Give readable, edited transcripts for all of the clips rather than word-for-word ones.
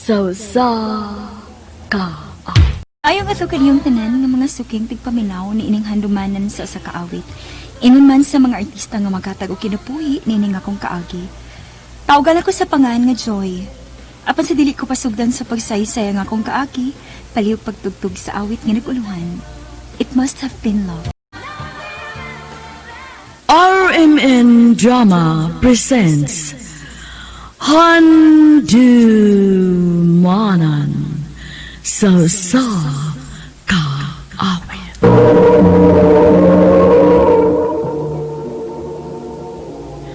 Sa usa ka Ayo nga to kaniyong tanan nga mga suking tigpaminaw ni ining handumanan sa usa ka awit. Ingon man sa mga artista nga maghatag og kinabuhi niining akong kaagi. Tawgan ako sa pangan nga Joy. Apan sa dili ko pasugdan sa pagsaysay ang akong kaagi, palihog pagtugtog sa awit nga naguluhan. It must have been love. RMN Drama presents Handumanan sa usa ka awit.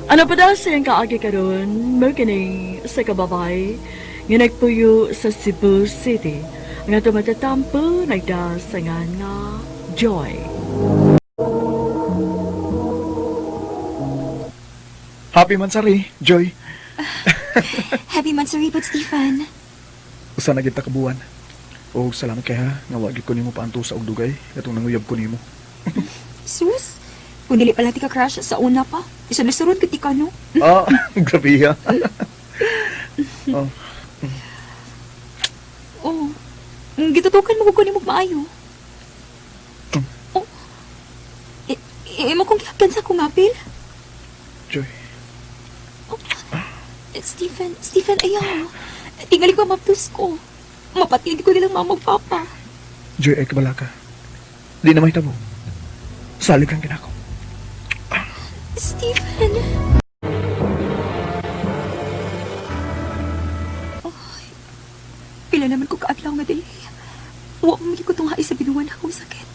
Ano pa daw siyang kaagi karon mo kining sa kababay nga nagpuyo sa Cebu City nga tumatatampo nagdasangan nga Joy. Happy Mansari, Joy. Happy Mansaripot, Stephen. Usa na gid ta ka buwan. O salamat kay ha, nga wa gid ko nimo paanto sa og dugay katong nanguyab ko nimo. Sus, kung dili pala ti ka crush sa una pa, isulod-surod ka ti ka, no? Ah, grabe ha. Oh, Oh, gitutukan mo ko nimo maayo. Oh. Imo kong gihagan sa akong apil. Joy. Oh. Stephen, Stephen, ayaw. Tingali ko maptus ko. Mapatid ko nilang mama ug papa. Joy, ay kabala ka. Di na mahitabo. Salig lang kinako. Stephen. Ay, pila naman ko kaadlaw nga dili. Wa ko ko tungha sa binuan akong sakit.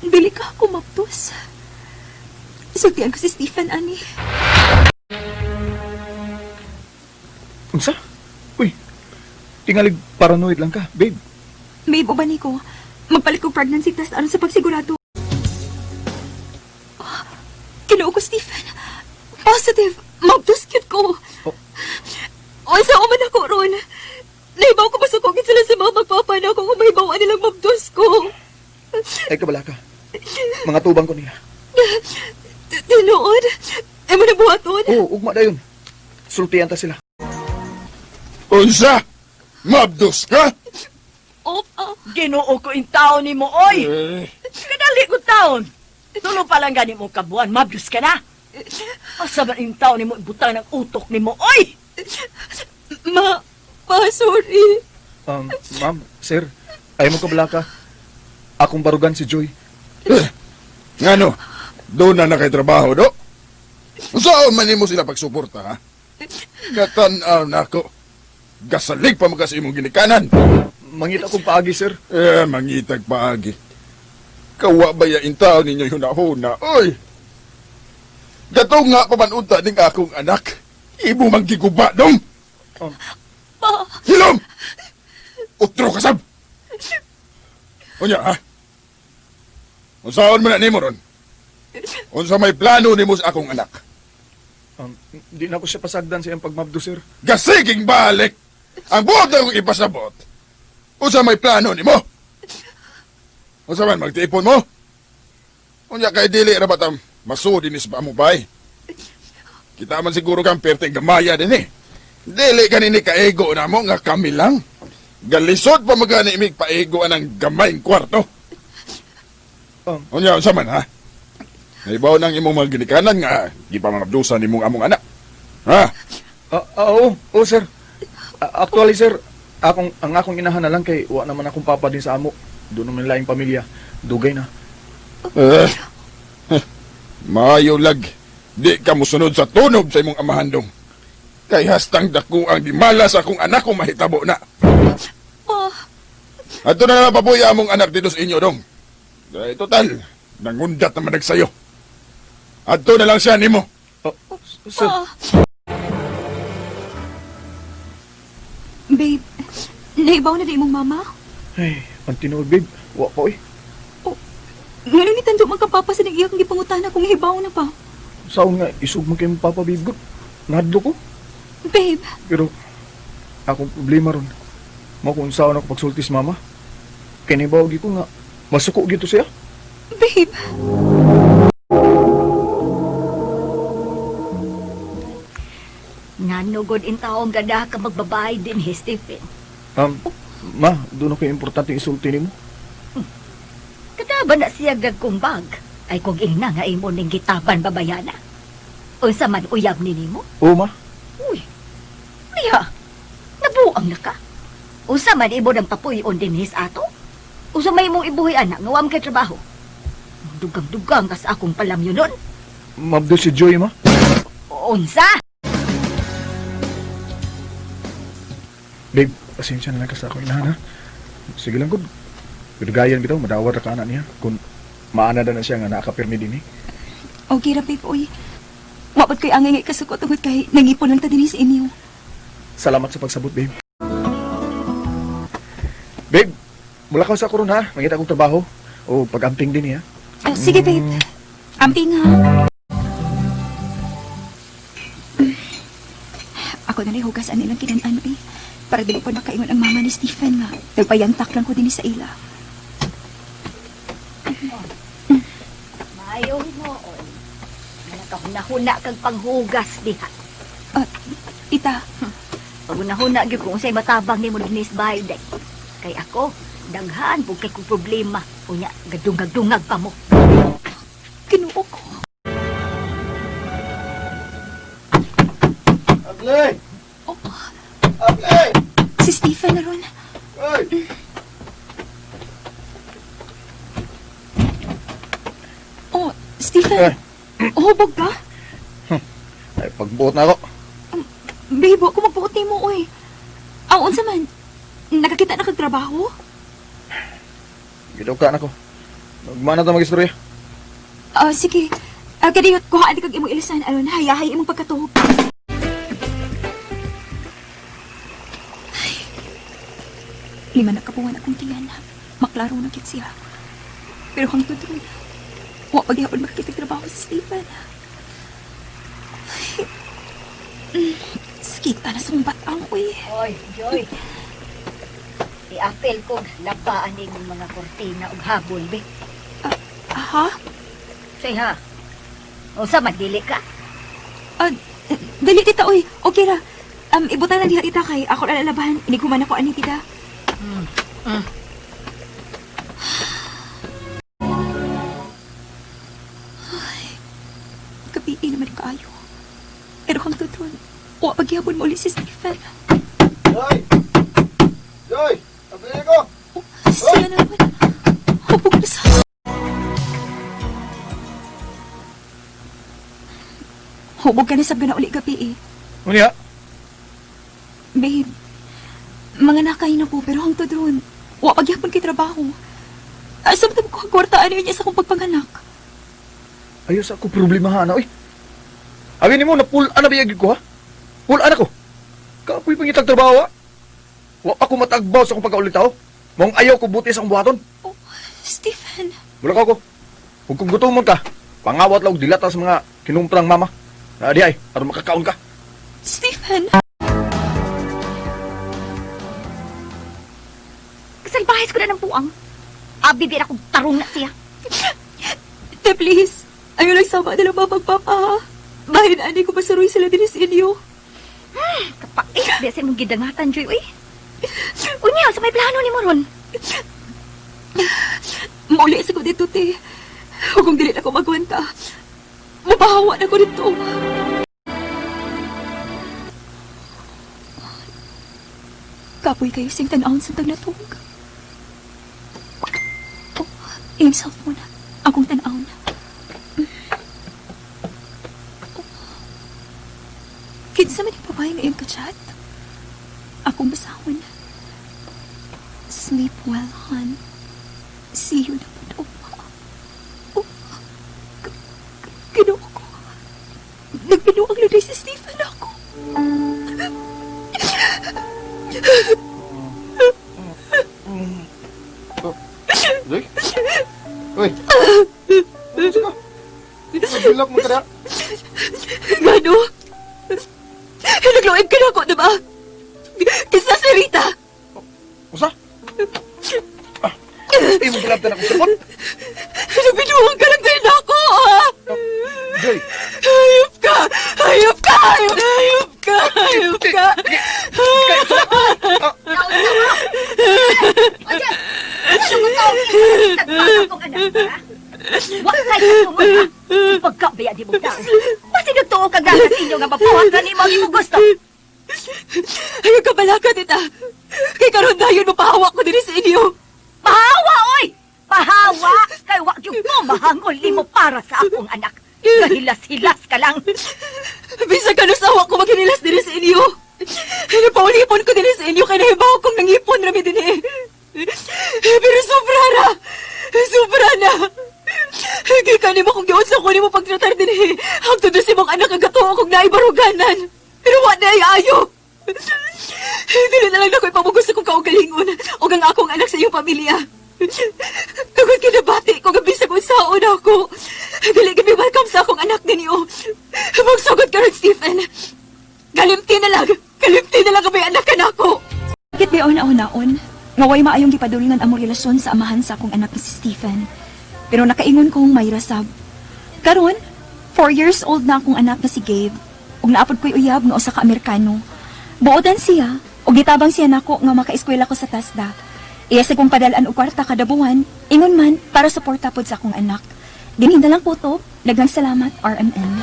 Dili ka ako maptus. Sultian ko si Stephen, ani. Unsa? Uy. Tingalig paranoid lang ka, babe. Babe, uban ko. Magpalit ko pregnancy test aron sa pagsigurado. Ah, Kinuo ko, Stephen. Positive. Mabdos cute ko. Oh. O, sa uman ako ron. Naibaw ko pasukogin sila sa mga magpapa na ako kung mahibawan nilang mabdos ko. Ay kabala ka. Mga tubang ko nila. Tinuod. Ay mo nabuhaton. Oo, ugma dayon. Sultian ta sila. Unsa? Mabdos ka? Oh, ah. Ginoo ko in taon ni mo, oy! Eh, Kadali ko taon! Tulo pa lang gani mo kabuan, mabdus ka na! Asa man in taon ni mo, ibutang ng utok ni mo, oy! Ma, ma, sorry. Ma'am, sir, ay mo kabala ka. Akong barugan si Joy. eh, ngano? Doon na na kay trabaho, do? Unsaon man nimo sila pagsuporta, ha? Katan-aw nako. Gasalig pa mga sa imong ginikanan. Mangita akong paagi, sir. Eh, mangitag paagi. Kawa ba ya in taon ninyo huna-huna, oy? Gatong nga pamanunta ning akong anak. Imo mang giguba, dong! Um, Ma, Hilom! Utro kasab! Unya, ha? Unsaon man na nimo ron? Unsa may plano nimo sa akong anak? Di na ko siya pasagdan sa iyang pagmabdo, sir. Gasiging balik! Ang buot na akong ipasabot! Unsa may plano nimo? Unsa man magtipon mo? Unya kay dili ra ba tam masudi ni sa mo bay? Kita man siguro kang perteng gamaya din eh. Dili kanini kaego na mo nga kami lang. Galisod pa magani imig paego anang gamayng kwarto. Unya unsa man ha? Naibaw nang imong mga ginikanan nga gipamabdusan nimong among anak. Ha? Oo, oo, sir. Actually, sir, ang akong inahan na lang kay wa naman akong papa din sa amo. Doon naman laing pamilya. Dugay na. Eh, eh, maayo lag. Di ka mosunod sa tunob sa imong amahan dong. Kay hastang dako ang gimala sa akong anak kung mahitabo na. ma. Ato na lang papuya among anak dito sa inyo dong. Dahil total, nangundat naman nagsayo. Adto na lang siya nimo. Oh, sir, Ma. Babe, naibaw na di imong mama? ay, ang tinuod, babe. Wa pa, oy. Ngano ni tando magkapapa sa nag-iyang gipangutana kung hibaw na pa. Saon nga, isug mo kay mong papa, babe. Good. Ngadlo ko. Babe, Pero, akong problema ron. Mao kung saon ako pagsulti sa mama. Kay naibaw gyud ko nga, masuko gyud to siya. babe. Nga Ngano god in taong ganda ka magbabae din he, Stephen. Ma, doon ako importante isulti nimo. Kadaba na siya gagkumbag. Ay kung ingna nga imo ning gitaban babayana. Unsa man uyab ni nimo? Oo, ma. Uy, liha, nabuang na ka. Unsa man imo ng papuyon din his ato? Unsa may imong ibuhi anak nga wa man kay trabaho? Dugang-dugang ka sa akong palamyo nun. Mabdo si Joy, ma. Unsa? Babe, pasensya na lang ka sa akong inahan, ha? Sige lang, good. Pero bitaw, madawat ra ka anak niya. Kung maana na siya nga nakapirmi din eh. Okay ra, babe, oy. Wapot ko'y angay nga ikasuko tungod kay nangipon lang ta dinhi sa inyo. Salamat sa pagsabot, babe. Babe, mula ka sa ako ron, ha? Mangita akong trabaho. O pag-amping din, eh, ha? Ah, sige, babe. Amping, ha? Ako na lang hugas ang ilang kinan-ano, eh. Para dili pa makaingon ang mama ni Stephen nga. Nagpayantak lang ko din sa ila. Mayo hinuon. Nga nakahuna-huna kag panghugas diha. Ah, tita, Paghuna-huna gyud kung unsay matabang nimo dinhi sa bahay day. Kay ako, daghan pud kay kong problema. Unya, gadungag-dungag pa mo. kinuo ko. Able! Oh, Able! si Stephen na ron. Ay! Oh, Stephen. Hubog ka? Ay, pagbuot na ako. Babe, ako magbuot nimo, oy. Ang unsa man, nakakita na kag trabaho? Gidaw ka na ko. Magmana ta mag-istorya. Ah, sige. Ah, kadiyot, kuhaan di kag imong ilisan aron hayahay imong pagkatuhog. Ay, 5 na kabuwan akong tiyan. Maklaro na kit siya. Pero hangtod ron, wa pagyapon makakita trabaho si Stephen. Ay, sakita na sa mong batang ko eh. Oy, Joy. I-apel kog labaan ning mga kortina ug habol be. Aha? Say ha. Unsa man dili ka? Ah, dali tita, oy. Okay ra. Ibutan na diha tita kay ako na lalabahan. Inighuman ako ani tita. Ay, kapiin naman kaayo. Pero hangtod ron, wa pagyapon mo ulit si Stephen. Joy! Joy! Able ko! Oh, siya naman. Hubog na sa... Hubog ka na sa na uli gabi eh. Unya, Babe, mga nakay na po pero hangtod ron, wa pagyapon kay trabaho. Asa man ko ang kwartaan niya sa akong pagpanganak? ayos ako problema ha, na, oy. Abi nimo na pull ana biyag ko, ha? Pull ana ko. Kapoy pangitag trabaho, ha? Wa ako matagbaw sa akong pagkaulitaw. Mong ayaw ko buti sa akong buhaton. Oh, Stephen, Mula ka ko. Kung kung gutomon ka, pangawat lang og dilata sa mga kinumprang mama. Na di ay, aron makakaon ka. Stephen. Kasalbahis ko na ng buang. Abi bi akong tarong na siya. Te, please. Ayaw lang sama nila mapagpapa, ha? Bahin ani ko masuroy sila din sa inyo. Kapait biya sa imong gidangatan Joy uy. Unya, sa may plano nimo ron. Mauli sa ko dito, te. O kung dili na ko magwanta, mapahawa na ko dito. Kapoy kayo sing tanawon sa tagnatog. Oh, iyong cellphone. Akong tanawon. Oh. Kinsa man yung babae nga iyong kachat? Akong basahon. Sleep well, hon. See you na po. Oh, Ginoo ko. Nagbinuang na si Stephen ako. Joy? Uy! Ano ka? Nabilak mo ka Gano? Nagluib ka na ako, diba? Kisa si Rita. Usa? Ah, imo gilabtan ako sa Nagbinuang ka lang din ako, ah! Joy, Hayop ka! Hayop ka! Hayop, hayop ka! Tagpag akong anak, ha? Wa kay katungod, ha? Pagkabaya di mo tao. Masinugtuo ka gagas inyo nga mabuhat na nimo ang imong gusto. Ayaw ka balaka, tita. Kay karon dayon mapahawa ko dinhi sa inyo. Pahawa, oy! Pahawa! Kay wa gyud mo mahangol nimo para sa akong anak. Kahilas-hilas ka lang. Bisan kanusawa ko maghinilas dinhi sa inyo. Napaulipon ko dinhi sa inyo kay nahibaw kong nangipon rami dinhi. Pero sobra ra. Sobra na. Gikan nimo kung giunsa ko nimo pagtratar dinhi. Hangtod na si mong anak ang gatuo kong naibaruganan. Pero wa na ay ayo. Dili na lang nako ipamugos akong kaugalingon o ang akong anak sa iyong pamilya. Tungod kinabati ko nga bisag unsaon ako. Dili gabi welcome sa akong anak ninyo. Magsugod karon Stephen. Kalimti na lang. Kalimti na lang kami anak ka nako. Bakit ba una-unaon? Nga way maayong gipadulngan among relasyon sa amahan sa akong anak na si Stephen. Pero nakaingon kong may rasab. Karon, 4 years old na akong anak na si Gabe. Ug naapod ko'y uyab nga usa ka Amerikano. Buotan siya, ug gitabang siya nako nga makaeskwela ko sa TASDA. Iya sa kong padalaan og kwarta kada buwan, ingon man para suporta pod sa akong anak. Dinhi na lang po to. Daghang salamat, RMN.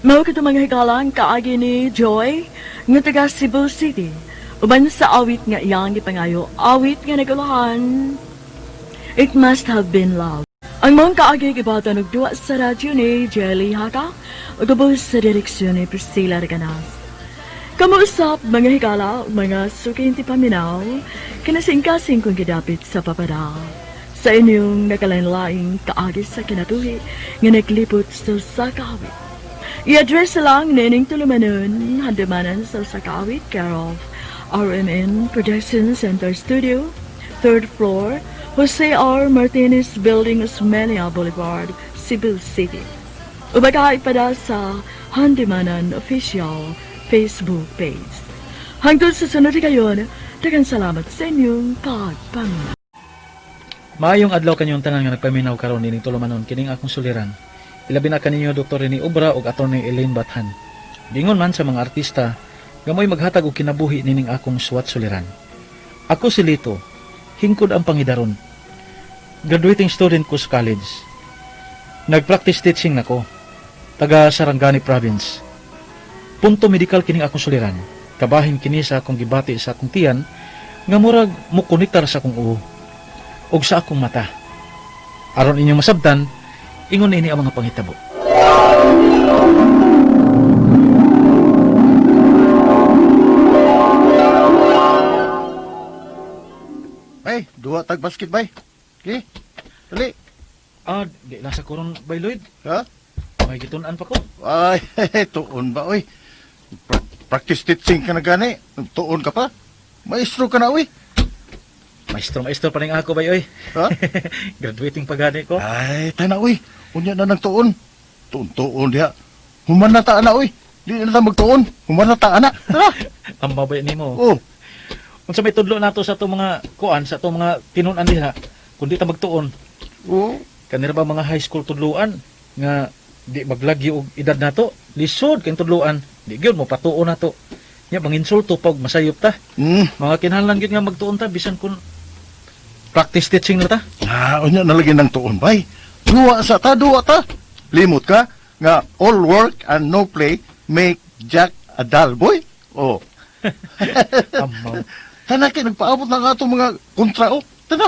Mao kato mga higalang kaagi ni Joy nga taga Cebu City. Uban sa awit nga iyang gipangayo, awit nga nagulahan. It must have been love. Ang mga kaagi gibatan og duwa sa radyo ni Jelly Haka ug ubos sa direksyon ni Priscilla Reganas. Kamuusap mga higala, mga sukinti paminaw, kinasingkasing kong gidapit sa papadal. Sa inyong nakalain-laing kaagi sa kinatuhi nga naglipot sa sakawit. I-address lang nining tulumanon, handumanan sa Sakawit, care of RMN Production Center Studio, 3rd floor, Jose R. Martinez Building, Osmeña Boulevard, Cebu City. Ubagay pada sa Handumanan Official Facebook page. Hangtod sa sunod kayon, daghang salamat sa inyong pagpaminaw. Maayong adlaw kanyong tanan nga nagpaminaw karon nining tulumanon kining akong suliran. Ilabi na kaninyo Dr. Rene Obra ug Attorney Elaine Bathan. Dingon man sa mga artista nga mo'y maghatag og kinabuhi nining akong suwat suliran. Ako si Lito, hingkod ang pangidaron. Graduating student ko sa college. Nagpractice teaching nako, taga Sarangani Province. Punto medical kining akong suliran. Kabahin kini sa akong gibati sa akong tiyan nga murag mokonektar sa akong ulo ug sa akong mata. Aron inyong masabtan, ingon ini ang mga panghitabo. Bay, duwa tag basket bay. Okay. Dali. Ah, di lang sa koron bay Lloyd. Ha? May gitun-an pa ko. Ay, tuon ba oy? Practice teaching ka na gani. Tuon ka pa. Maestro ka na oy. Maestro, maestro pa rin ako bay oy. Ha? Graduating pa gani ko. Ay, tana oy. Unya na ng tuon. Tuon-tuon diha. Human na ta na oy. Di na ta magtuon. Human na ta ana. Tara. Ang babay nimo. Oh. Unsa may tudlo nato sa atong mga kuan, sa atong mga tinun-an diha, kundi ta magtuon. Oh. Kanira ba mga high school tudloan nga di maglagyo og edad nato, lisod kay tudloan. Di gyud mo patuon nato. Nya manginsulto pag masayop ta. Mga kinahanglan gyud nga magtuon ta bisan kun practice teaching na ta. Ah, unya na lagi ng tuon bay. Duwa sa ta, duwa ta. Limot ka nga all work and no play make Jack a dull boy. Oh. Amaw. Tana kay nagpaabot na nga atong mga kontra oh. Tana.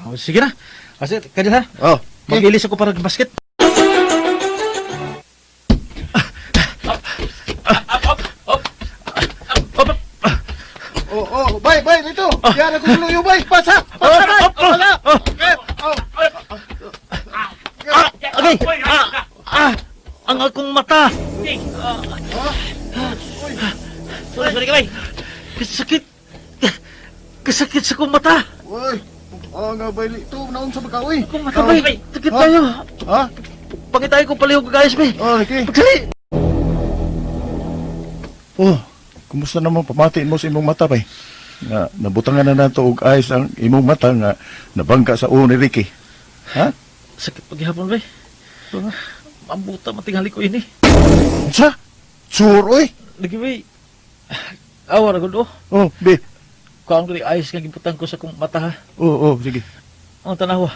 Oh, sige na. Kasi kadyo ha. Oh, okay. Mag-ilis ako para basket. Oh, oh, bay, bay, dito. Yan ako tuloy, bay. Pasa. Pasa, bay. Pasa. Okay. Oh. Agay! Ah! Ah! Ang akong mata! Sorry, sorry kamay. Kasakit! Kasakit sa akong mata! Uy. Oh, nga bay dito, naon sa baka oy. Akong mata, bay! Sakit Ha? tayo! Ha? Pangitay ko palihog guys, bay! Oh, okay. Pagkali! Oh, kumusta naman pamatiin mo sa imong mata bay? Nga nabutangan na nato og ayos ang imong mata nga nabangga sa ulo ni Ricky. Ha? Sakit paghihapon, bay. Mabuta matinghali ko ini. Unsa? Sure oy. Lagi, bay. Awa, ragod, oh. Oh, be. Kuhaan ko ni ice nga gibutang ko sa kong mata ha. Oo, oh, sige. Ang tanawa.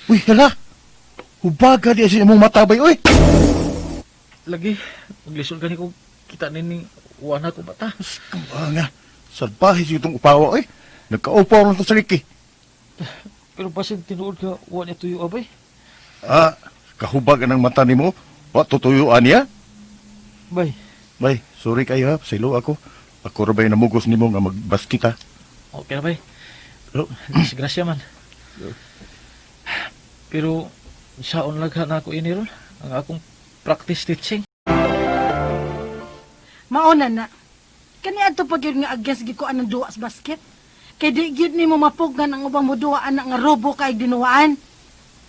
Uy, hala. Hubaga di sa imong mata bay, uy. Lagi, maglisod gani ko kita nining wana ko mata. Nga. Salbahe siya itong upawa, uy. Nagkaupaw lang to sa liki. Pero basin tinuod ka wa niya tuyo abay. Ah, kahubag ang mata nimo. Wa tutuyuan niya. Bay, Bay, sorry kayo ha. Silo ako. Ako ra bay namugos nimo nga magbasket ha. okay na bay. Oh. Disgrasya man. Pero saon lagha na ako ini ron ang akong practice teaching. Mauna na. Kani adto pa gyud nga against gikuan ng duwa sa basket. Kay di gyud nimo mapugan ang ubang moduwa anak nga robo kay dinuwaan.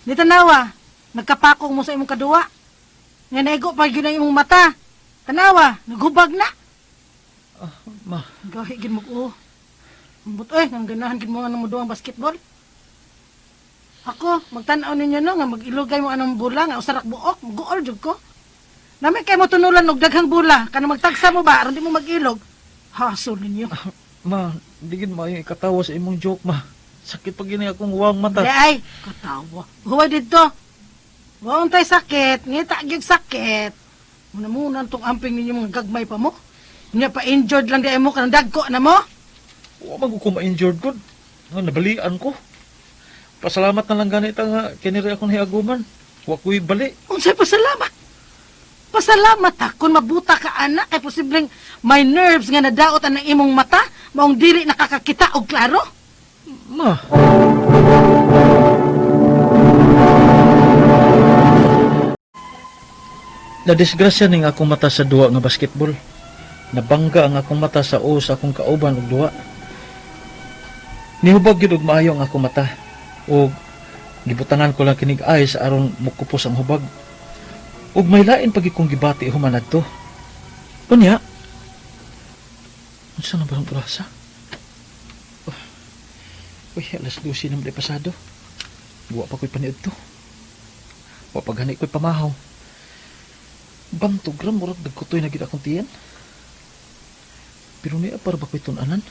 Di tanawa, nagkapakong mo sa imong kaduwa. Nga naigo pa gyud ang imong mata. Tanawa, naghubag na. Ma, Gahi gyud mo ko. Ambot oy, ang ganahan gyud mo nga nang moduwa ang basketball. Ako, magtan-aw ninyo no nga mag-ilugay mo anong bula nga usarak buok, muguol jud ko. Nami kay mo tunulan og daghang bula, kanang magtagsa mo ba aron di mo mag-ilog. Hasol ninyo. ma, di gid maayo ikatawa sa imong joke, ma. Sakit pag gini akong uwang mata. Di ay, katawa. Huwag dito. Huwag tay sakit, ngita gyud sakit. Muna muna tong amping ninyo mga gagmay pa mo. Nya pa injured lang di ay mo kanang dagko na mo. Wa man ko ma-injured gud. Nga nabalian ko. Pasalamat na lang ganita nga kiniri akong hiaguman. Wa ko'y bali. Unsay pasalamat? Pasalamat ha, kung mabuta ka anak, kay posibleng may nerves nga nadaot ang imong mata, maong dili nakakakita og klaro. Ma. Nadisgrasya ning akong mata sa duwa nga basketball. Nabangga ang akong mata sa uos sa akong kauban og duwa. Nihubag gyud og maayo ang akong mata ug gibutangan ko lang kinig ice aron mukupos ang hubag. Ug may lain pag kong gibati human adto. Unya, unsa na ba ang orasa? Uy, alas 12 naman di pasado. Wa pa ko'y paniud to. Wa pa gani ko'y pamahaw. Bantog ra, murag nagkutoy na gid akong tiyan. Pero niya para ba ko'y tunanan?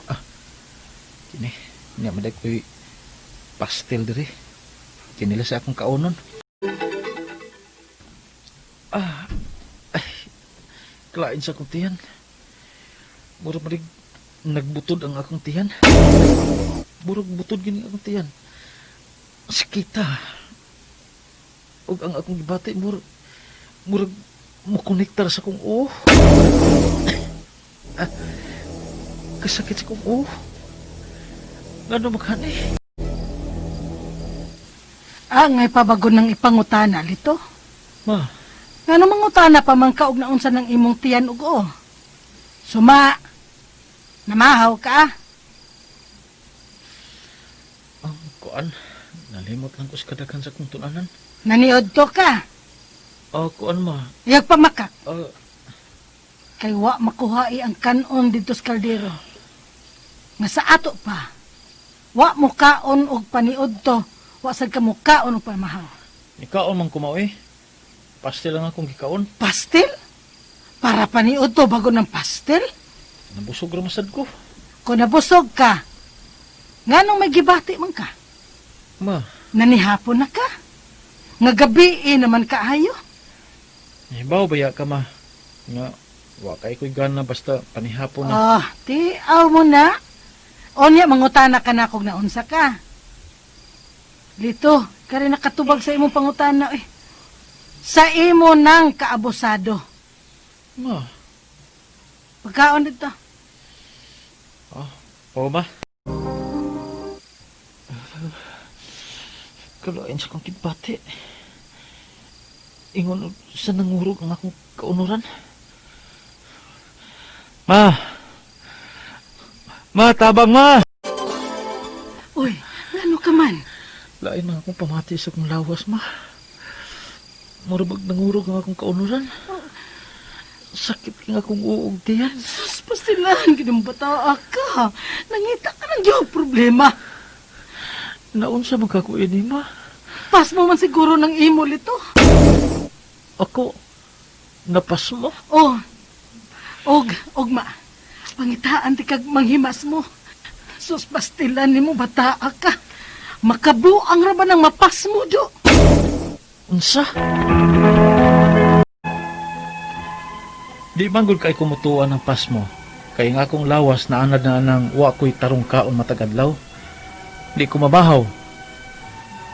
Ah, kini, niya maday ko'y pastel diri. Kinila sa akong kaunon. Ah, ay, klain sa akong tiyan. Murag madig nagbutod ang akong tiyan. Burog butod gini akong tiyan. Sakita. Ug ang akong gibati murag murag mokonektar sa akong uo. Ah, kasakit sa akong uo. Ngano maghani? Ah, ngay pabago ng ipangutana lito. Ma, Ngano mangutana pa man ka og naunsa ng imong tiyan ug o. Suma, namahaw ka ah. ang kuan nalimot lang ko sa kadaghan sa akong tunanan. Naniod to ka. Ah, kuan ma. Iyag pamakak. Ah, Kay wa makuha ang kanon dito sa kaldero. Nga sa ato pa, wa mo kaon og paniod to, wa sad ka mo kaon og pamahaw. ikaon man kumaw eh. Pastel lang akong gikaon. Pastel? Para paniod to bago ng pastel? Nabusog ra masad ko. Kung nabusog ka, nganong may gibati man ka? Ma, Nanihapon na ka? Nga gabi eh, naman kaayo? hibaw ba ya ka ma? Nga, wa kay ko'y gana basta panihapon na. Ah, ti aw mo na. Onya mangutana ka na kung naunsa ka. Lito, kari nakatubag sa imong pangutana eh. Sa imo nang kaabusado. Ma, Pagkaon dito. oo ma. Kalain sa kong kibati. Ingon sa nangurog ang akong kaunuran. Ma! Ma, tabang ma! Uy, ngano ka man? Lain man akong pamati sa akong lawas, ma. Murabag nangurog ang akong kaunuran. Sakit king akong uog diyan. Sus, pastilan, ginong bata ka. Nangita ka ng diyong problema. Naunsa man ka ko ini, ma. Pas mo man siguro ng imo lito. Ako, napas mo. Oh, og, og ma. Pangitaan ti kag manghimas mo. Sus, pastilan nimo bataa ka. Makabuang ra ba ng mapas mo, do? Unsa? Di manggol kay kumutuan ang pasmo. Kay nga akong lawas na anad na anang wa ko'y tarong kaon matag adlaw. Di ko mabahaw.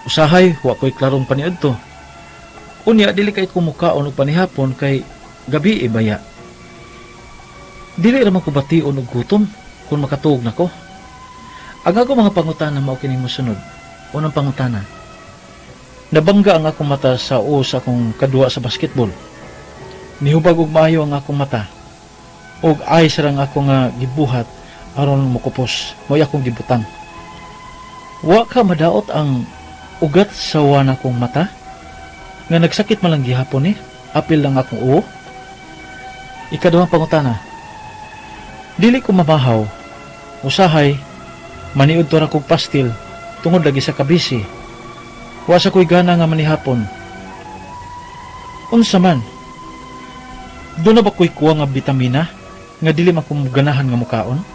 Usahay, wa ko'y klarong paniudto. Unya, dili kay kumukaon og panihapon kay gabi ibaya. Dili ra man ko bation og gutom kung makatuog nako. Ang ako mga pangutana mao kining mosunod. Unang pangutana. Nabangga ang akong mata sa o sa akong kaduwa sa basketball. Nihubag og maayo ang akong mata. Og ayos ra ang ako nga gibuhat aron mokupos. Mo'y akong gibutang. Wa ka madaot ang ugat sa wana kong mata? Nga nagsakit man lang gihapon eh. Apil lang akong uo. Ikaduhang pangutana. Dili ko mamahaw. Usahay, maniud to ra kog pastil tungod lagi sa kabisi. Wa sa ko'y gana nga manihapon. Unsa man? Doon na ba ko'y kuha nga bitamina nga dili man ko ganahan nga mukaon?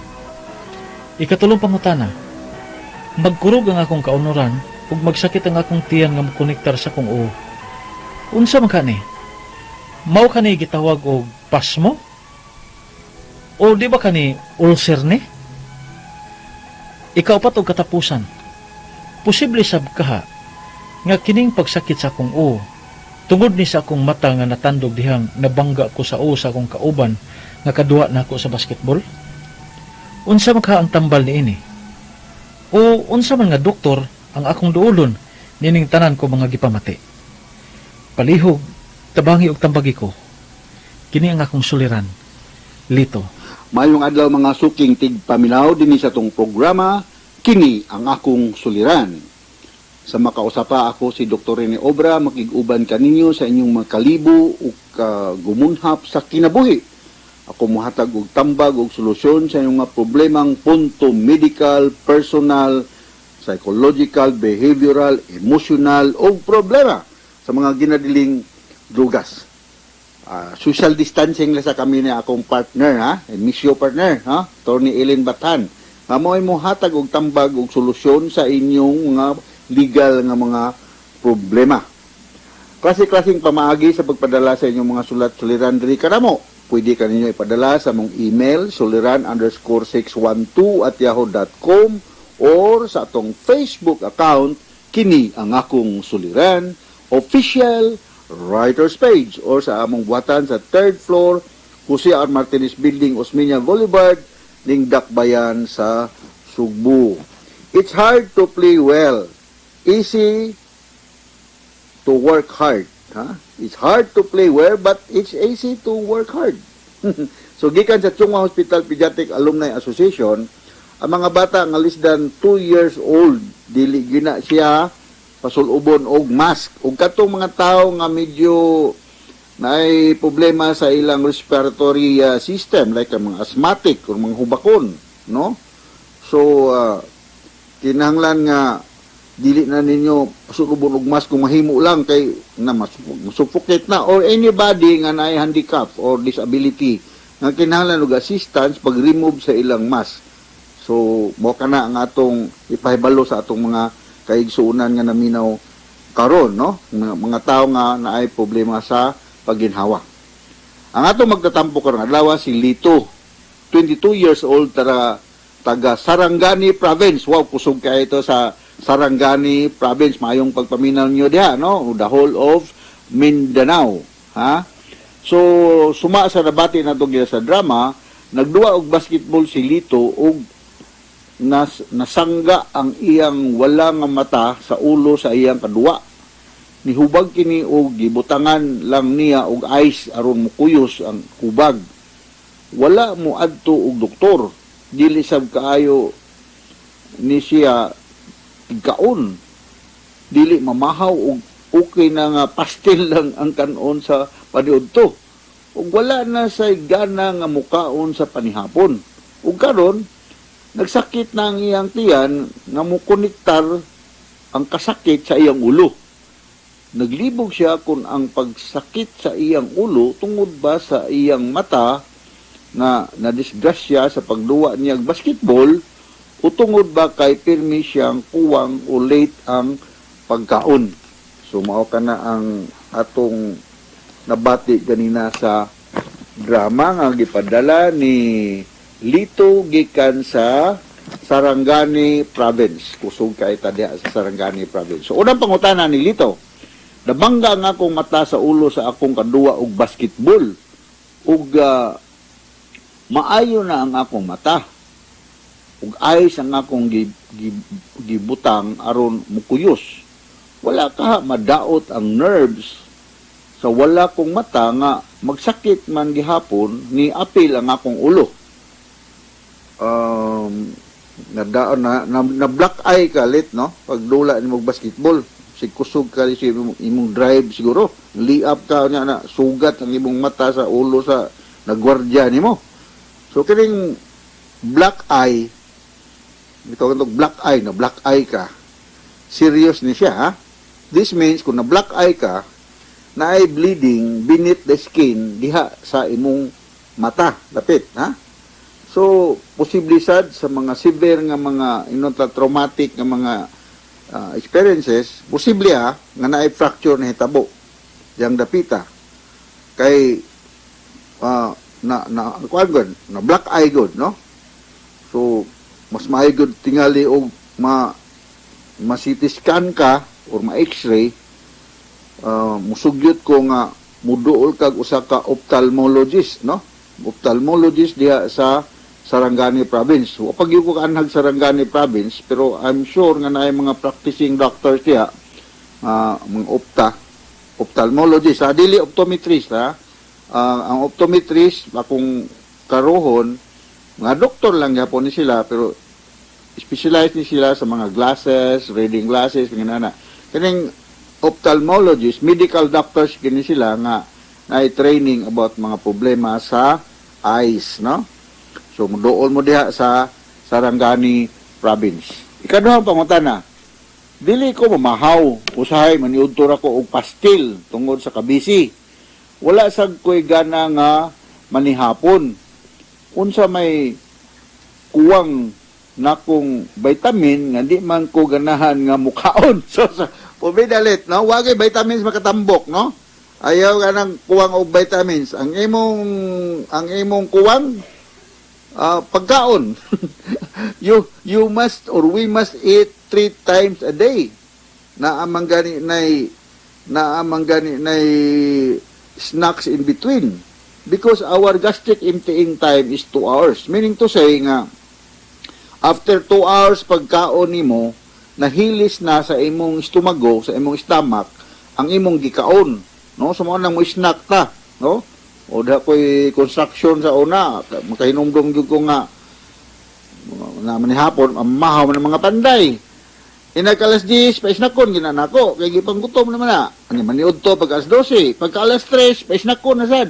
Ikatulong pangutana. Magkurog ang akong kaunuran ug magsakit ang akong tiyan nga mokonektar sa akong uo. Unsa man kani? Mao kani gitawag og pasmo? O di ba kani ulcer ni? Ikaupat og katapusan. Posible sab kaha nga kining pagsakit sa akong uo tungod ni sa akong mata nga natandog dihang nabangga ko sa uo sa akong kauban nga kaduwa nako sa basketball. Unsa man ka ang tambal niini? O unsa man nga doktor ang akong duolon nining tanan ko mga gipamati? Palihog, tabangi og tambagi ko. Kini ang akong suliran. Lito. Maayong adlaw mga suking tigpaminaw dinhi sa tong programa kini ang akong suliran. Sa makausapa ako si Dr. Rene Obra makig-uban kaninyo sa inyong mga kalibo ug gumunhap sa kinabuhi. Ako mohatag og tambag og solusyon sa inyong mga problemang punto medical, personal, psychological, behavioral, emotional o problema sa mga ginadiling drugas. Social distancing lang sa kami ni akong partner ha, and misyo partner ha, Tony Ellen Batan. Nga mo ay mohatag og tambag og solusyon sa inyong mga legal nga mga problema. Klase-klaseng pamaagi sa pagpadala sa inyong mga sulat suliran diri kanamo. Pwede ka ninyo ipadala sa mong email suliran_612@yahoo.com or sa atong Facebook account kini ang akong suliran official writers page or sa among buhatan sa third floor Jose R. Martinez Building, Osmeña Boulevard, ning Dakbayan sa Sugbo. It's hard to play well. Easy to work hard. Ha? It's hard to play well, but it's easy to work hard. So, gikan sa Chong Hua Hospital Pediatric Alumni Association, ang mga bata nga less than 2 years old, dili gina siya pasulubon og mask. Ug katong mga tawo nga medyo naay problema sa ilang respiratory system like ang mga asthmatic or mga hubakon, no? So kinahanglan nga dili na ninyo pasulubon og mask kung mahimo lang kay na mas suffocate na or anybody nga naay handicap or disability nga kinahanglan og assistance pag remove sa ilang mask. So mo kana ang atong ipahibalo sa atong mga kaigsuonan nga naminaw karon, no, mga tao nga naay problema sa pagginhawa. Ang atong magtatampo karon adlaw si Lito, 22 years old, tara taga Sarangani Province. Wow, kusog kaayo ito sa Sarangani Province. Maayong pagpaminaw niyo diha, no, the whole of Mindanao, ha. So suma sa nabati nato giya sa drama, nagduwa og basketball si Lito og nasangga ang iyang wala nga mata sa ulo sa iyang kaduwa. Nihubag kini og gibutangan lang niya og ice aron mukuyos ang hubag. Wala mo adto og doktor. Dili sab kaayo ni siya kaon. Dili mamahaw og okay na nga pastel lang ang kanon sa paniudto. Ug wala na say gana nga mukaon sa panihapon. Ug karon nagsakit na ang iyang tiyan nga mokonektar ang kasakit sa iyang ulo. Naglibog siya kung ang pagsakit sa iyang ulo tungod ba sa iyang mata nga nadisgrasya sa pagduwa niya og basketball o tungod ba kay pirmi siyang kuwang o late ang pagkaon? So mao kana ang atong nabati ganina sa drama nga gipadala ni Lito gikan sa Sarangani Province. Kusog kay ta diha sa Sarangani Province. So unang pangutana ni Lito: Nabangga ang akong mata sa ulo sa akong kaduwa og basketball ug maayo na ang akong mata ug ice ang akong gibutang aron mukuyos. Wala ka madaot ang nerves sa wala kong mata nga magsakit man gihapon ni apil ang akong ulo. Na, na, na black eye ka lit, no, pagdula nimo og basketball, si kusog ka si imong drive, siguro lay-up ka niya, na sugat ang imong mata sa ulo sa nagwardya nimo. So kining black eye, ito itong black eye, na black eye ka, serious ni siya, ha. This means kung na black eye ka, na ay bleeding beneath the skin diha sa imong mata dapit, ha. So posible sad sa mga severe nga mga inota traumatic nga mga experiences, posible ha nga naay fracture na hitabo diyang dapita kay na na kuan gud, na black eye gud, no. So mas maayo gud tingali og ma ma CT scan ka or ma X-ray. Musugyot ko nga muduol kag usa ka ophthalmologist, no, ophthalmologist diha sa Sarangani Province. Wa pa gyud ko kaanhag Sarangani Province, pero I'm sure nga naay mga practicing doctors diha, mga ophthalmologist ha, dili optometrist ha. Ang optometrist akong karohon, mga doktor lang gyapon ni sila, pero specialized ni sila sa mga glasses, reading glasses, mga nana. Kining ophthalmologist, medical doctors kini sila nga na training about mga problema sa eyes, no? So muduol mo diha sa Sarangani Province. Ikaduhang pangutana: Dili ko mamahaw, usahay maniudto ra ko og pastil tungod sa kabisi. Wala sad ko'y gana nga manihapon. Unsa may kuwang nakong vitamin nga di man ko ganahan nga mukaon? So, sa pumidalit, no? Wagay vitamins makatambok, no? Ayaw ka ng kuwang og vitamins. Ang imong kuwang pagkaon. You must or we must eat three times a day. Naa man gani nay snacks in between because our gastric emptying time is 2 hours. Meaning to say nga after 2 hours pagkaon nimo, nahilis na sa imong estomago, sa imong stomach, ang imong gikaon. No? So mao nang mo snack ta, no? O da ko'y construction sa una, makahinumdum gyud ko nga na manihapon, amahaw man ang mga panday. Inag alas 10, pa-snackon, ginanako. Kay gipanggutom naman na. Ano, maniud to pag alas 12. Pagka alas 3, pa-snackon na sad.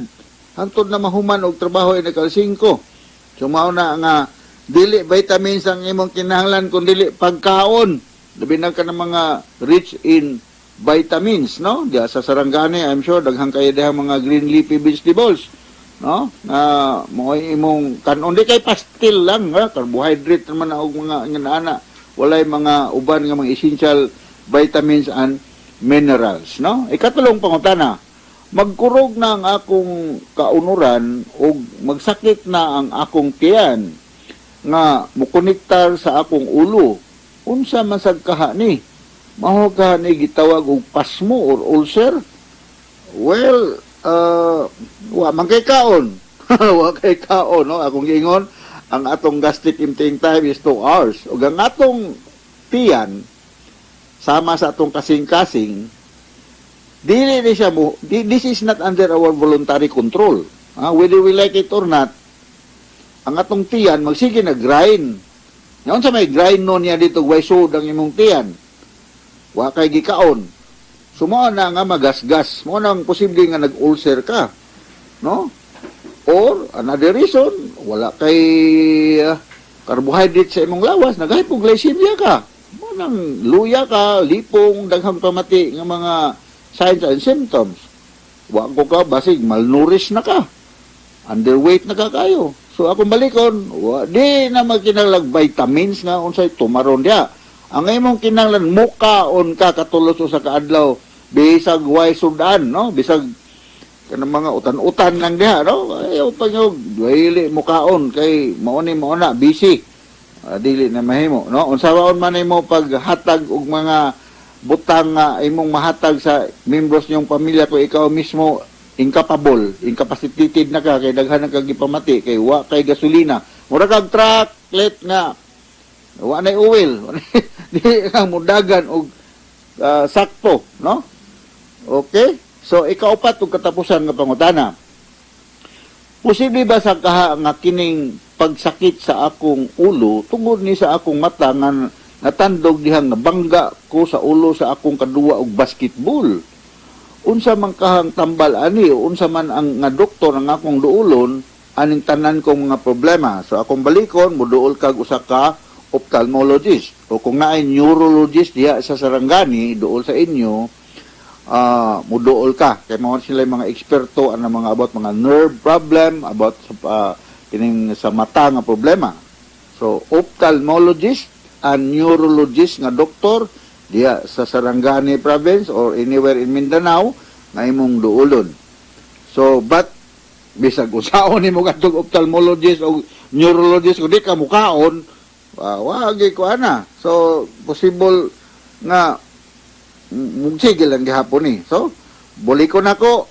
Hantod na mahuman og trabaho inag alas 5. So mao na nga dili vitamins ang imong kinahanglan kun dili pagkaon. Labi na ka ng mga rich in vitamins, no? Diya sa Sarangani, I'm sure daghan kayo diha mga green leafy vegetables, no? Na mo'y imong kanon, di kay pastil lang, ha? Carbohydrate naman na og mga nga. Walay mga uban nga mga essential vitamins and minerals, no? Ikatulong pangutana: Magkurog na ang akong kaunuran ug magsakit na ang akong tiyan nga mukonektar sa akong ulo. Unsa man sad kaha ni? Mao kaha ni gitawag og pasmo or ulcer? Well, wa man kay kaon. Wa kay kaon, no? Akong giingon, ang atong gastric emptying time is 2 hours. Ug ang atong tiyan sama sa atong kasing-kasing, dili ni siya mo, this is not under our voluntary control. Ah, whether we like it or not, ang atong tiyan magsige na grind. Ngayon sa may grind no niya dito, way sud ang imong tiyan. Wa kay gikaon. So mao na nga magasgas. Mao nang posible nga nag-ulcer ka. No? Or another reason, wala kay carbohydrate sa imong lawas, nag-hypoglycemia ka. Mao nang luya ka, lipong, daghang pamati nga mga signs and symptoms. Wa ko ka basig malnourished na ka. Underweight na ka kayo. So akong balikon, wa, di na magkinahanglan vitamins nga unsay tumaron diha. Ang imong kinahanglan mukaon ka katulos usa ka adlaw bisag way sudan, no? Bisag kanang mga utan-utan lang diha, no? Ayaw pa nyo, dili mukaon kay mao ni mao na busy. Ah, dili na mahimo, no? Unsaon man nimo paghatag og mga butang nga imong mahatag sa membros niyong pamilya kung ikaw mismo incapable, incapacitated na ka kay daghan na kag gipamati kay wa kay gasolina. Mura kag truck let nga wa nay oil. Di ka mudagan og sakto, no? Okay? So ikaupat ug katapusan nga pangutana. Posible ba sa kaha nga kining pagsakit sa akong ulo tungod ni sa akong mata nga natandog diha nga bangga ko sa ulo sa akong kaduwa og basketball? Unsa man kahang tambal ani o unsa man ang nga doktor ang akong duolon aning tanan kong mga problema? So akong balikon, moduol kag usa ka ophthalmologist o kung naay neurologist diha sa Sarangani duol sa inyo, muduol ka kay mao sila yung mga eksperto ang mga about mga nerve problem, about sa kining sa mata nga problema. So ophthalmologist and neurologist nga doktor diha sa Sarangani province or anywhere in Mindanao nga imong duolon. So but bisag usaon nimo kadtong ophthalmologist o neurologist kung di ka mukaon, wa gyud ko ana. So possible nga mugsigil lang gihapon ni. So bulikon nako,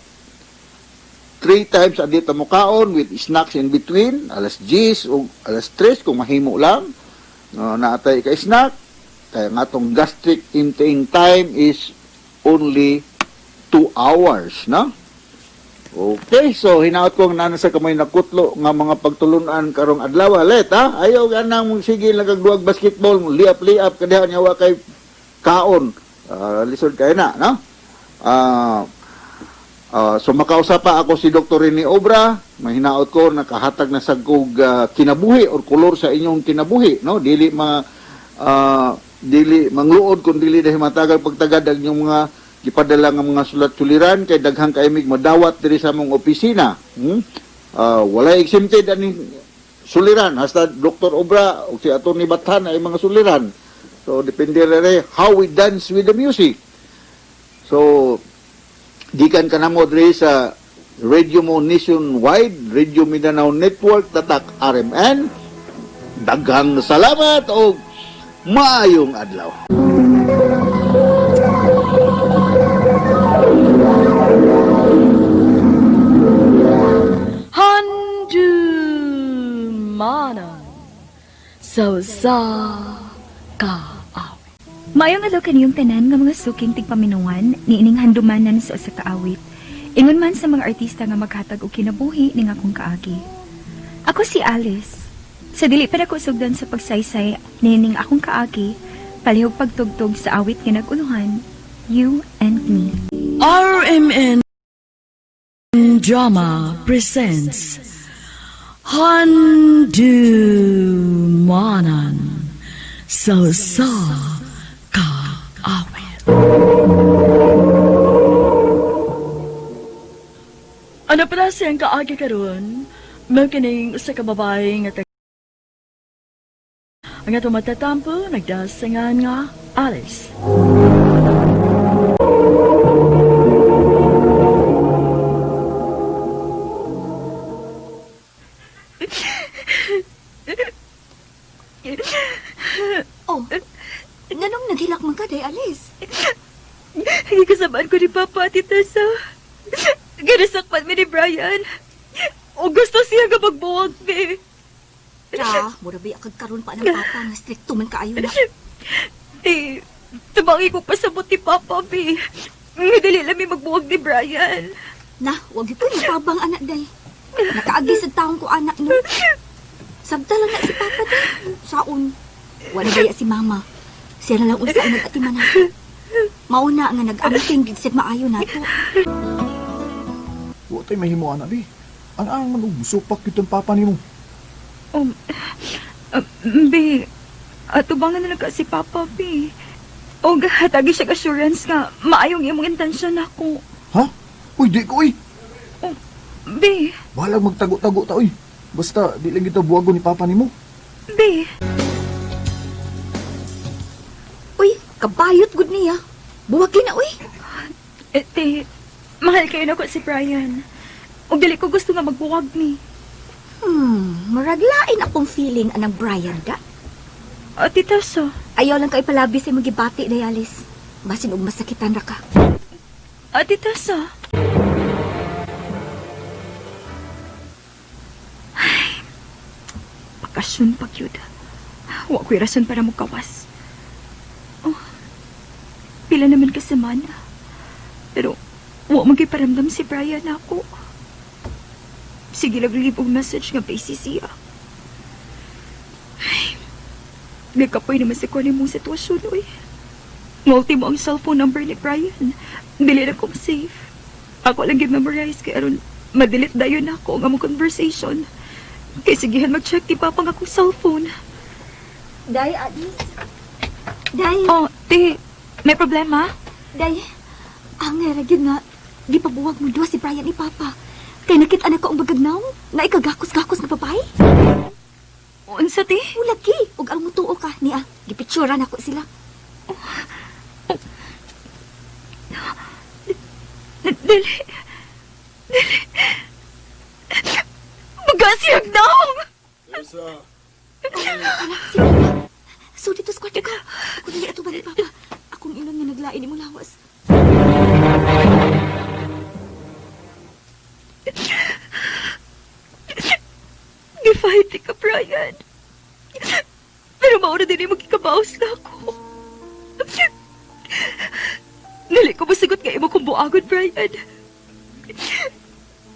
three times a day ta mukaon with snacks in between, alas 10 o alas 3 kung mahimo lang, no, naatay ka snack kaya nga atong gastric emptying time is only 2 hours, no? Okay, so hinaot ko nga naa sa kamoy nakutlo nga mga pagtulunan karong adlaw, let ha. Ayaw ganang mong sige lang kag duwag basketball, liap-liap kadiha nya wa kay kaon. Ah, lisod kay na, no? So makausap pa ako si Dr. Rene Obra, mahinaot ko nakahatag na sa kog kinabuhi or kolor sa inyong kinabuhi, no? Dili mangluod kung dili dahil matagal pagtagad ang inyong mga gipadala nga mga sulat suliran kay daghang kaimig madawat diri sa among opisina. Walay exempted ani suliran hasta Dr. Obra o si Atty. Bathan ay mga suliran. So depende re how we dance with the music. So gikan ka namo diri sa Radio Mo Nationwide, Radio Mindanao Network, Tatak RMN. Daghang salamat og maayong adlaw. Handumanan sa usa ka awit. Maayong adlaw kaniyong tanan nga mga suking tigpaminawan niining handumanan sa usa ka awit. Ingon man sa mga artista nga maghatag og kinabuhi ning akong kaagi. Ako si Alice. Sa dili pa nako sugdan sa pagsaysay niining akong kaagi, palihog pagtugtog sa awit nga nag-unuhan, You and Me. RMN Drama presents Handumanan sa usa ka awit. Ano pala siyang kaagi karon? Mao kining usa ka babae nga ang atong matatampo nagdasangan nga Alice. Oh, nganong naghilak man ka, day Alice? Gikasamaan ko ni Papa, Ate Tessa. Ginasakpan mi ni Brian. O gusto siya nga magbuwag mi. Tra, mura ba kag karon pa ng papa nga strikto man kaayo na. Ti, tumangi ko pasabot ni Papa, bi. Nga dili lang mi magbuwag ni Brian. Na, wag gyud ko tabang anak day. Nakaagi sa taong ko anak no. Sabta lang na si papa day. Saon. Wala baya si mama. Siya na lang unsa ang nag-atiman nato. Mauna nga nag-amting gid siya maayo nato. Wa tay mahimo ana bi. Ang ang man og supak gyud ang papa nimo. Bi, atubangan na lang ka si Papa, bi. O hatagi siya assurance nga maayong imong intensyon ako. Ha? Uy, di ko uy. Oh. Be, Bahalag magtago-tago ta oy. Basta di lang kita buwagon ni papa nimo. be. Uy, kabayot gud niya. Buwagi na uy. Eh, te, mahal kayo na ko si Brian. Ug dili ko gusto nga magbuwag ni. Murag lain akong feeling anang Brian da. O, Tita So. Ayaw lang ka ipalabi sa imong gibati na Alice. Basin og masakitan ra ka. O, Tita So. Ay, bakasyon pag yun. Wa ko'y rason para mukawas. Oh, pila naman ka semana. Pero, wa man kay paramdam si Brian ako. Sige lang leave og message nga busy siya. Ay, nagkapoy naman si Kwan mong sitwasyon, uy. Multi mo ang cellphone number ni Brian. Dili na ko save. Ako lang gi-memorize kay aron madelete dayon ako ang among conversation. Kay sigihan mag-check ti papa nga akong cellphone. Day, Alice. Day, Oh, ti, may problema? day. Ang nga gyud nga di pa buwag mo duwa si Brian ni Papa. Kay nakita na ko ang bagagnaw na ikagakos-gakos nga babae. Unsa ti? Ulaki, ug ang mutuo ka niya. Gipicturan ako sila. Dili. Dili. Magasiyag naong! Tessa. Si Papa. So dito sa kwarto ka. Ako dili ato ba ni Papa? Akong ingon nga naglain imong lawas. Gifight ka, Brian. Pero mauna din yung magkikabaos na ako. Dili ko masagot nga imo kong buagon, Brian.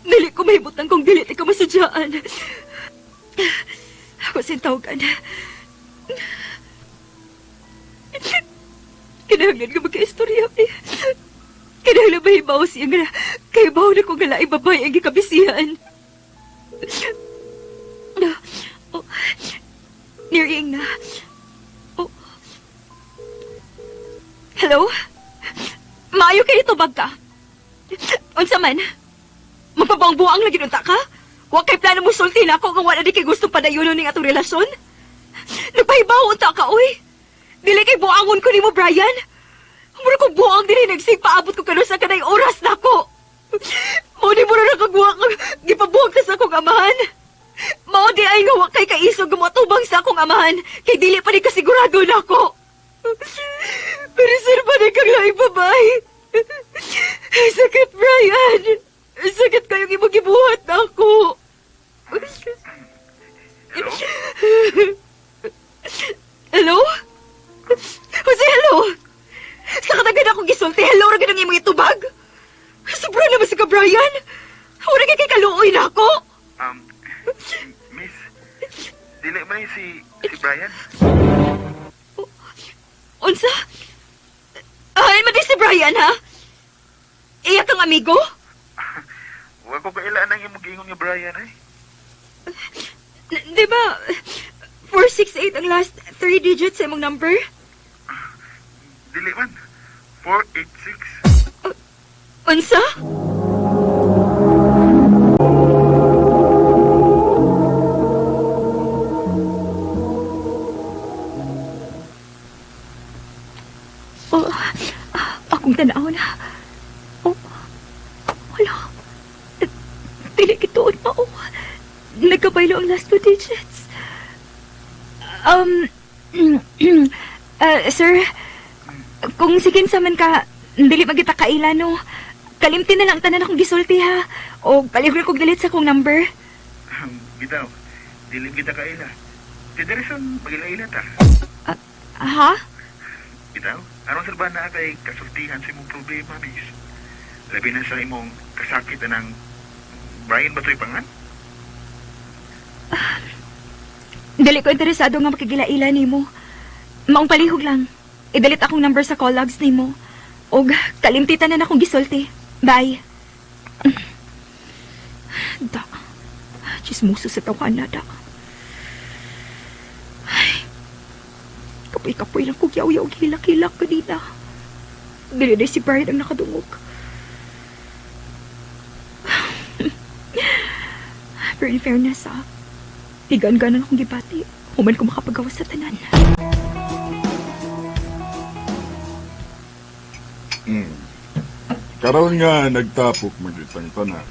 Dili ko mahimutang kung dili ka masadyaan. Ako sintawagan. Kinahanglan ka magka-istorya, eh. Kinahanglan mahibaw siya nga kay baw na kong galaing babae ang gikabisihan. Na, oh, nearing na. Oh. Hello? Maayo kayo tubag ka. Unsa man? Magpabuang-buang lagi nunta ka? Wa kay plano mo sulti na ako kung wala di kay gustong padayonon ning atong relasyon? Nagpahibaw unta ka, oy. Dili kay buangon ko nimo, Brian. Mura ko buang dili nagsig paabot ko karon sa kanay oras nako. Mao ni mura nakaguwa ka, gipabuwag ka sa akong amahan. Mao di ay nga wa kay kaisog nga moatubang sa akong amahan kay dili pa ni kasigurado nako. Pero sir pa ni kang laing babae. Sakit, Brian. Sakit kayong imong gibuhat nako. Hello? Jose, hello? Sa katagan akong gisulti, hello ra ganang imong itubag. Sobra naman si ka, Brian. Wala kay kay kaluoy na ako. Miss, dili man ni si Brian? Unsa? Ay, madi si Brian, ha? Iya kang amigo? Wa ko kailaan ang imong giingon nga Brian ay. Di ba, 468 ang last three digits sa imong number? Dili man. 486. Unsa? Oh, akong tanaw na. Oh, wala. Dili kituon pa, oh. Nagkabaylo ang last two digits. Sir, kung sige sa man ka, dili magita kaila, no. Kalimti na lang tanan akong gisulti, ha. O palihog kog delete sa akong number. Bitaw, dili kita kaila. Ti diri son magila-ila ta. Ha? Bitaw, aron sa ba na kay kasultihan sa imong problema, miss? Labi na sa imong kasakit anang Brian ba to'y pangan? Dili ko interesado nga makigila-ila nimo. Maong palihog lang. I-delete akong number sa call logs nimo. Og kalimti tanan akong gisulti. Bye. Da. Chismoso sa tawana da. Ay. Kapoy-kapoy lang kog yaw-yaw hilak-hilak kanina. Dili na si Brian ang nakadungog. Pero in fairness, ah, tigan-ganan akong gibati. Human ko makapagawas sa tanan. Karon nga nagtapok magitang tanan.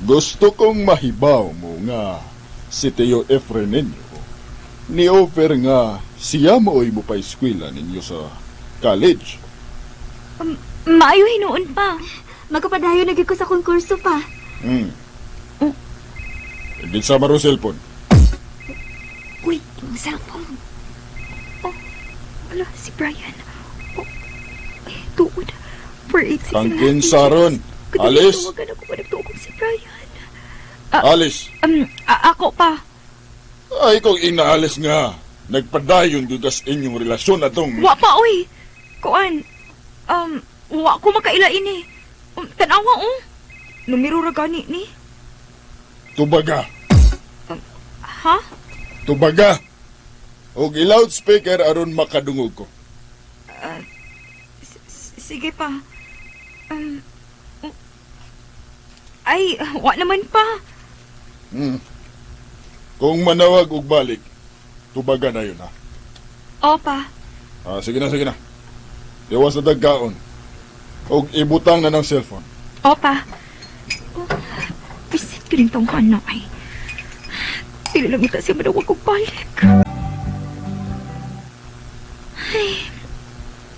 Gusto kong mahibaw mo nga si Teo Efren ninyo. Ni-offer nga siya mooy mo pa eskwela ninyo sa college. Maayo hinuon pa. Magkapadayon na gyud ko sa akong kurso pa. Oh. Hindi sa maro cellphone. Uy, yung cellphone. Oh, ala, si Brian. Oh, ay, tuod. 486 ang Tangkin last saron. digits. Kundi Alis. Tawagan ako pa nagtuog si Brian. Alis. Ako pa. Ay, kung inaalis nga, nagpadayon gyud kas inyong relasyon atong. Wa pa, uy. Kuan, wa ko makaila ini. Tanawa, oh. Numero ra gani ni. Tubaga. Ha? Tubaga. Og i-loudspeaker aron makadungog ko. Sige pa. Oh. Ay, wa naman pa. Kung manawag og balik, tubaga na yun ha. O pa. Ah, sige na, sige na. Iwas na dagkaon. Og ibutang na ng cellphone. Opa. Oh, visit ko rin tong anak ay. Dili lang ita siya manawag og balik. Ay,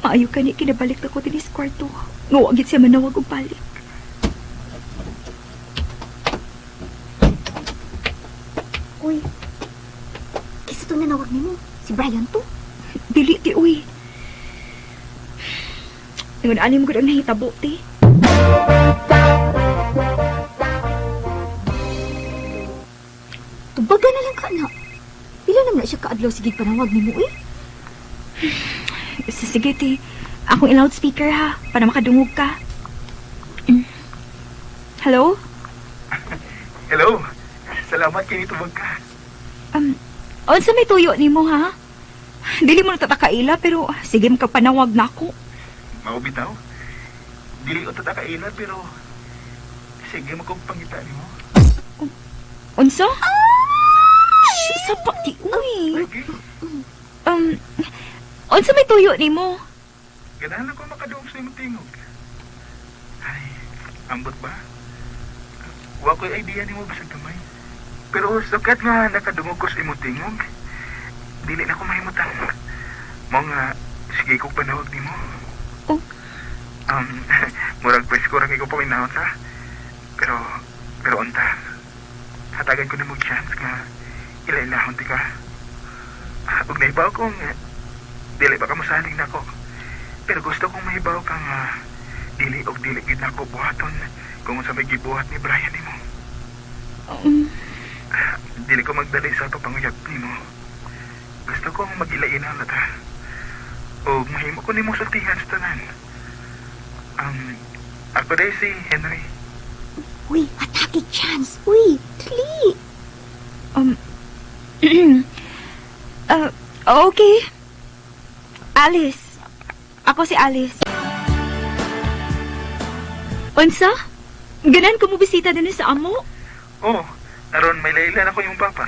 maayo ka ni kinabalik na ko din sa kwarto. Nga wa gid siya manawag og balik. Uy, kisa to nanawag nimo? Si Brian to? Dili ti uy. Ingon ani mo gud ang nahitabo ti. Tubaga na lang ka na. Pila naman na siya kaadlaw sige panawag nimo eh. Sige ti. Akong i-loudspeaker ha, para makadungog ka. Hello? Hello. Salamat kay nitubag ka. Unsa may tuyo nimo ha? Dili mo natatakaila pero sige makapanawag na ako. Mao bitaw. Dili ko tatakaila pero sige mo kong pangita nimo. Unsa? Shh, sapa ti uy. Sige. Unsa may tuyo nimo? Ganahan ako makadungog sa imong tingog. Ay, ambot ba? Wa ko'y idea nimo bisag gamay. Pero sukat nga nakadungog ko sa imong tingog, dili na ko mahimutang. Mao nga sige kog panawag nimo. Oh. Murag pwes ko ra kay ko paminahon sa. Pero pero unta. Hatagan ko nimo og chance nga ila-ilahon ti ka. Ug naibaw kong dili ba ka mosalig nako. Pero gusto kong mahibaw kang dili og dili gid nako buhaton kung unsa may gibuhat ni Brian nimo. Dili ko magdali sa pagpanguyab nimo. Gusto kong mag-ilainaw na ta. O mahimo ko nimo sultihan sa tanan. Ako dahil si Henry. Uy, atake chance. Uy, dali. Okay. Alice. Ako si Alice. Unsa? Ganan ko mo bisita din sa amo? Oh, aron may laylan ako yung papa.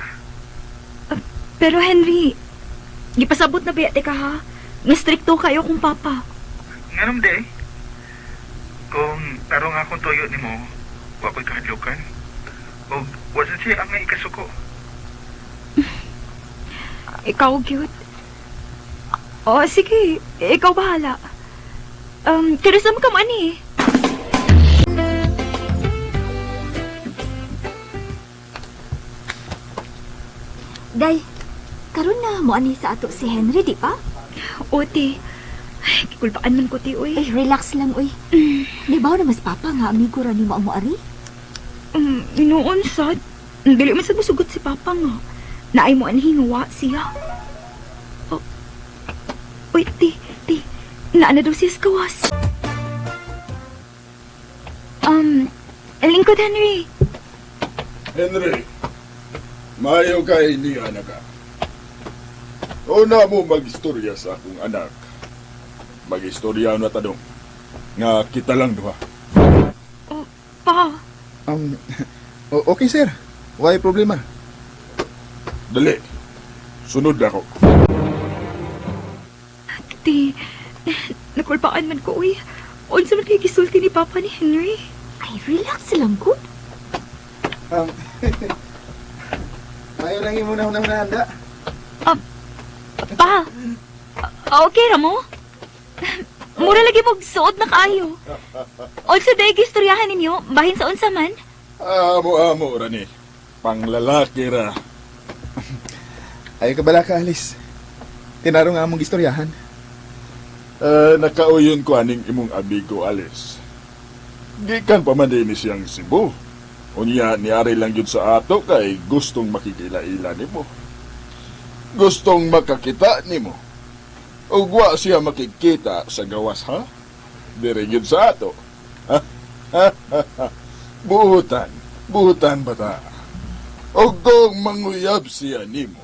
Pero Henry, gipasabot na biya ka ha. Nga strikto kayo kung papa. Nganom di eh. Kung tarong akong tuyo nimo, wa ko'y kahadlukan. O wa sad siya ang ikasuko. Ikaw, cute. Oh, sige. Ikaw bahala. Pero sa ka man eh. Day, karon na mo ani sa ato si Henry, di ba? Ote. Ay, kikulbaan man ko, ti, uy. Ay, relax lang, uy. Di ba na mas papa nga amigo ra nimo ang moari? Inoon, sad. Dili man sad musugot si Papa nga. Naay mo anhi nga wa siya. Oh. Uy, ti, ti. Naa na daw siya sa kawas. Lingkod, Henry. Henry, maayo kay ni anak ka. Una mo magistorya sa akong anak. Magistorya na tanong. Nga kita lang duha. Oh, pa. Okay, sir. Why problema? Dali. Sunod ako. Ti, nakulpaan man ko, uy. Unsa man kay gisulti ni Papa ni Henry? Ay, relax lang ko. Ayaw lang imo na unang handa. Pa, okay ra mo? Mura lagi mo suot na kaayo. Unsa day gistoryahan ninyo, bahin sa unsa man? Amo-amo ra ni. Panglalaki ra. Ayaw ka bala ka, Alice. Tinaro nga among istoryahan. Nakauyon ko aning imong amigo Alice. Gikan pa man din siyang Cebu. Unya niari lang yun sa ato kay gustong makikila-ila nimo. Gustong makakita nimo. Ug wa siya makikita sa gawas ha? Diri yun sa ato. Buhutan, buhutan bata. Og kung manguyab siya nimo,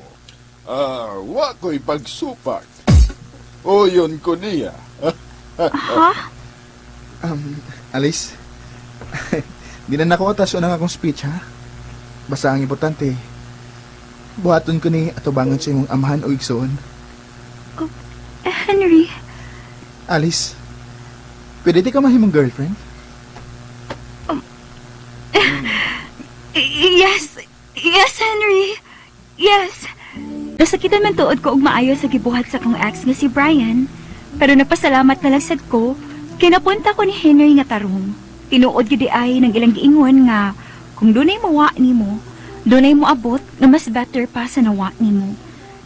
wa ko'y pagsupak. Uyon ko niya. Ha? Alice, di na nako atas ang akong speech, ha? Basta ang importante, buhaton ko ni atubangan sa imong amahan o igsoon. Henry, Alice, pwede di ka mahimong girlfriend? Yes, yes, Henry. Yes. Nasakitan man tuod ko og maayo sa gibuhat sa kong ex nga si Brian, pero nagpasalamat na lang sad ko kay napunta ko ni Henry nga tarong. Tinuod gyud di ay nang ilang giingon nga kung dunay mawa nimo, dunay moabot nga mas better pa sa nawa nimo.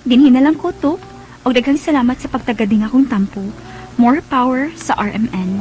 Dinhi na lang ko to og daghang salamat sa pagtagading akong tampo. More power sa RMN.